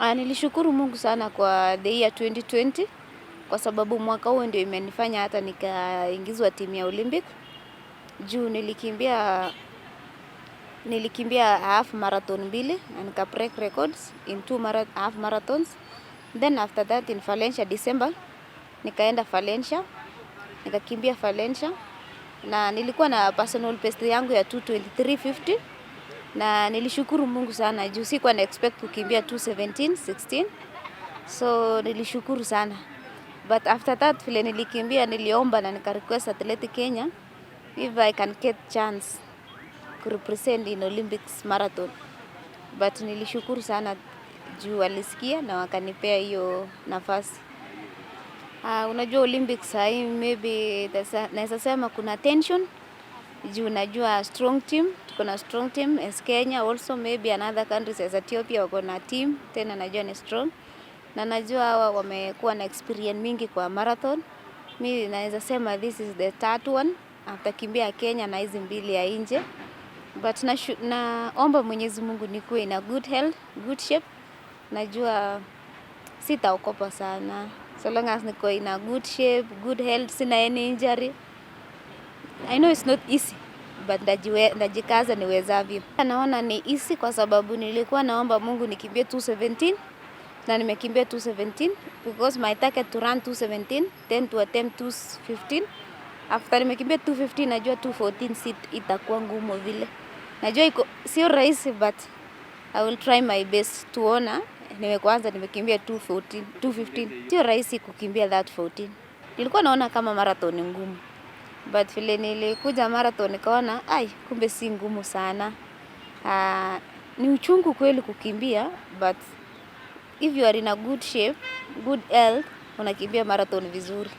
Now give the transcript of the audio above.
Nilishukuru Mungu sana kwa the year 2020 kwa sababu mwaka huo ndio imenifanya hata nikaingizwa timu ya Olympic. Juu nilikimbia half marathon mbili na nika break records in two half marathons. Then after that in Valencia, December, nikaenda Valencia, nikakimbia Valencia na nilikuwa na personal best yangu ya 2:23:50 na nilishukuru Mungu sana juu sikuwa na expect kukimbia 2:17 16, so nilishukuru sana. But after that, vile nilikimbia, niliomba na nika request Athletic Kenya if I can get chance ku represent in Olympics marathon, but nilishukuru sana juu walisikia na wakanipea hiyo nafasi. Unajua Olympics sahii maybe naweza sema kuna tension juu najua strong team, tuko na strong team as Kenya. Also maybe another countries as Ethiopia wako na team tena, najua ni strong na najua hawa wamekuwa na experience mingi kwa marathon. Mi naweza sema this is the third one after kimbia Kenya na hizi mbili ya nje, but naomba Mwenyezi Mungu nikuwe in a good health, good shape. Najua sitaogopa sana so long as niko in a good shape, good health, sina any injury. I know it's not easy, but ndajikaza niwezavyo. Naona ni easy kwa sababu nilikuwa naomba Mungu nikimbie 2:17 na nimekimbia 2:17 because my target to run 2:17, then to attempt 2:15. After nimekimbia 2:15, najua 2:14 si itakuwa ngumu vile. Najua iko sio rahisi, but I will try my best tuona. Nimekwanza nimekimbia 2:14, 2:15. Sio rahisi kukimbia that 14. Nilikuwa naona kama marathon ni ngumu, but vile nilikuja marathon nikaona, ai, kumbe si ngumu sana. Ni uchungu kweli kukimbia, but if you are in a good shape, good health, unakimbia marathon vizuri.